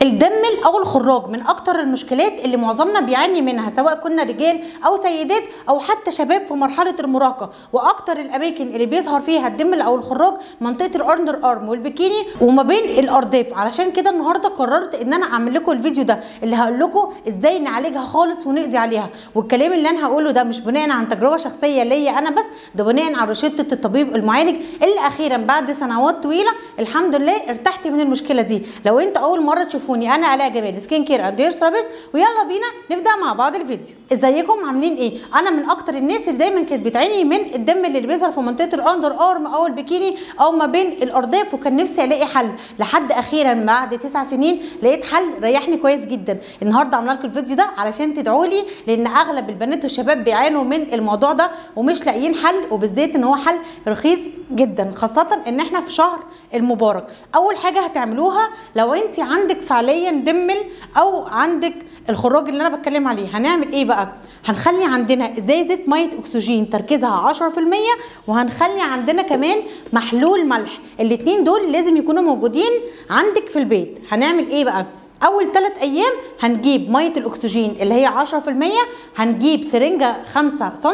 الدمل او الخراج من اكتر المشكلات اللي معظمنا بيعاني منها، سواء كنا رجال او سيدات او حتى شباب في مرحلة المراهقة. واكتر الاماكن اللي بيظهر فيها الدمل او الخراج منطقة ال underarm والبكيني وما بين الارداف. علشان كده النهارده قررت ان انا اعمل لكم الفيديو ده اللي هقول لكم ازاي نعالجها خالص ونقضي عليها. والكلام اللي انا هقوله ده مش بناء عن تجربه شخصية ليا انا بس، ده بناء على روشته الطبيب المعالج اللي اخيرا بعد سنوات طويلة الحمد لله ارتحت من المشكلة دي. لو انت اول مرة تشوفوني، انا الاء جمال skin care and hair therapist، ويلا بينا نبدا مع بعض الفيديو. ازيكم عاملين ايه؟ انا من اكتر الناس اللي دايما كانت بتعاني من الدم اللي بيظهر في منطقة ال underarm او البكيني او ما بين الارداف، وكان نفسي الاقي حل، لحد اخيرا بعد 9 سنين لقيت حل ريحني كويس جدا. النهارده عامله لكم الفيديو ده علشان تدعوا لي، لان اغلب البنات والشباب بيعانوا من الموضوع ده ومش لاقيين حل، وبالذات ان هو حل رخيص جدا، خاصة ان احنا في شهر المبارك. اول حاجة هتعملوها لو انت عندك فعليا دمل او عندك الخراج اللي انا بتكلم عليه، هنعمل ايه بقى؟ هنخلي عندنا ازازة مية اكسجين تركيزها 10%، وهنخلي عندنا كمان محلول ملح. الاتنين دول لازم يكونوا موجودين عندك في البيت. هنعمل ايه بقى؟ اول 3 ايام هنجيب مية الاكسجين اللي هي 10%، هنجيب سرنجه 5 سم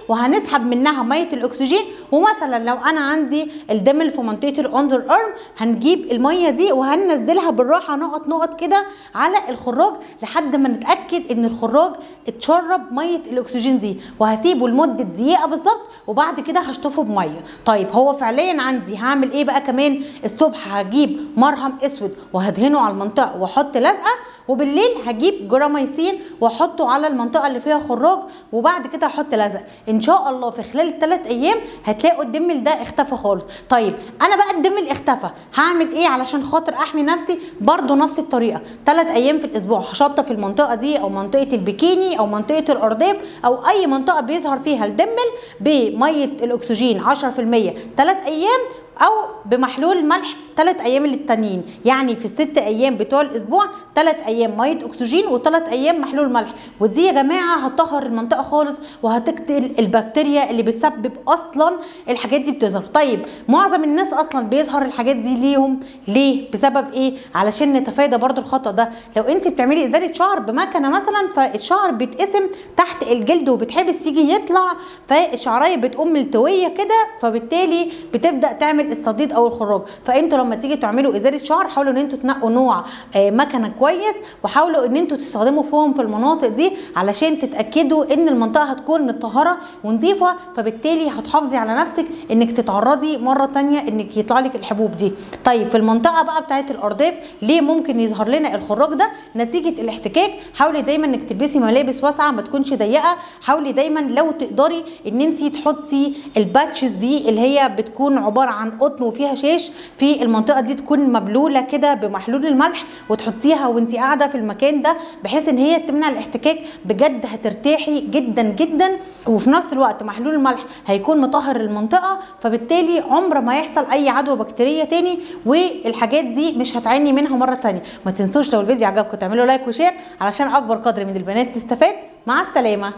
وهنسحب منها مية الاكسجين. ومثلا لو انا عندي الدمل في منطقة ال underarm، هنجيب المية دي وهننزلها بالراحة نقط نقط كده على الخراج لحد ما نتاكد ان الخراج اتشرب مية الاكسجين دي، وهسيبه لمدة دقيقة بالظبط، وبعد كده هشطفه بميه. طيب هو فعليا عندي هعمل ايه بقى كمان؟ الصبح هجيب مرهم اسود وهدهنه على المنطقة واحط لزقه، وبالليل هجيب جراميسين واحطه على المنطقة اللي فيها خراج، وبعد كده هحط لزقه. ان شاء الله في خلال 3 ايام هتلاقوا الدمل ده اختفى خالص. طيب انا بقى الدمل اختفى، هعمل ايه علشان خاطر احمي نفسي؟ برده نفس الطريقة، 3 ايام في الاسبوع هشطف المنطقة دي او منطقة البكيني او منطقة الارداف او اي منطقة بيظهر فيها الدمل بميه الاكسجين 10% 3 ايام، او بمحلول ملح 3 ايام للتانيين. يعني في ال6 ايام بتوع الاسبوع 3 ايام مية اكسجين و3 ايام محلول ملح. ودي يا جماعة هتطهر المنطقة خالص وهتقتل البكتيريا اللي بتسبب اصلا الحاجات دي بتظهر. طيب معظم الناس اصلا بيظهر الحاجات دي ليهم ليه؟ بسبب ايه؟ علشان نتفادى برضو الخطا ده. لو انت بتعملي ازالة شعر بمكنه مثلا، فالشعر بيتقسم تحت الجلد وبتحبس يجي يطلع، فالشعرايه بتقوم ملتويه كده، فبالتالي بتبدا تعمل الصديد او الخراج. فانتوا لما تيجي تعملوا ازالة شعر حاولوا ان انتوا تنقوا نوع مكنه كويس، وحاولوا ان انتوا تستخدموا فوم في المناطق دي علشان تتاكدوا ان المنطقة هتكون متطهره ونظيفه، فبالتالي هتحافظي على نفسك انك تتعرضي مرة ثانية انك يطلع لك الحبوب دي. طيب في المنطقة بقى بتاعه الارداف ليه ممكن يظهر لنا الخراج ده؟ نتيجة الاحتكاك. حاولي دايما انك تلبسي ملابس واسعة ما تكونش ضيقه، حاولي دايما لو تقدري ان انت تحطي ال patches دي اللي هي بتكون عبارة عن قطن وفيها شاش في المنطقة دي، تكون مبلوله كده بمحلول الملح وتحطيها وانت قاعدة في المكان ده، بحيث ان هي تمنع الاحتكاك. بجد هترتاحي جدا جدا، وفي نفس الوقت محلول الملح هيكون مطهر المنطقة، فبالتالي عمر ما يحصل اي عدوى بكتيريه تاني، والحاجات دي مش هتعاني منها مرة تانية. ما تنسوش لو الفيديو عجبكم تعملوا like و share علشان اكبر قدر من البنات تستفاد. مع السلامة.